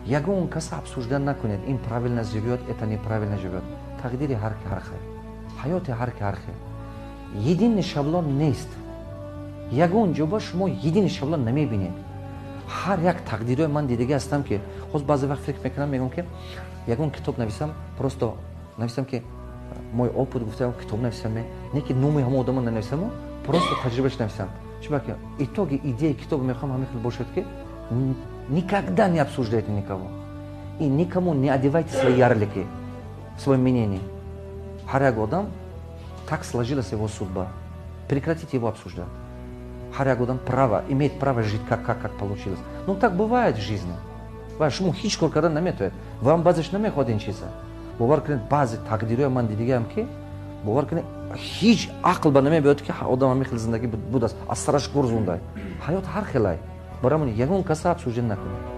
Ягон каса обсуждать накунед: ин правильно живет, это неправильно живет. Тақдири ҳар ки ҳар хел, ҳаёти ҳар ки ҳар хел, единый шаблон нест. Ягон ҷо ба шумо единый шаблон намебинед. Ҳар як тақдирҳои ман дидагӣ ҳастам, ки ҳоз баъзе вақт фикр мекунам, мегӯям, ки ягон китоб нависам, просто нависам, ки мой опыт гуфта китоб нависам, не ки номи ҳама одамо нанависаму, просто таҷрибаш нависам. Чунки итоги идеяи китоба мехоҳам ҳамин хел бошад, ки никогда не обсуждайте никого и никому не одевайте свои ярлыки, свое мнение. Ҳар як одам, так сложилась его судьба, прекратите его обсуждать. Ҳар як одам право имеет, право жить, как получилось. Ну, так бывает в жизни. Ва шумо ҳеҷ кор кардан наметавонед. Вам баъзеш намехоҳад ин чиза. Бовар кунед, баъзе тақдирҳои ман дидигаам, ки, бовар кунед, ҳеҷ ақл ба намебиёд, ки одам ҳамин хел зиндагӣ будааст, аз сараш гурзундай. Ҳаёт ҳар хелай. Барои ягон каса обсуждать накунед.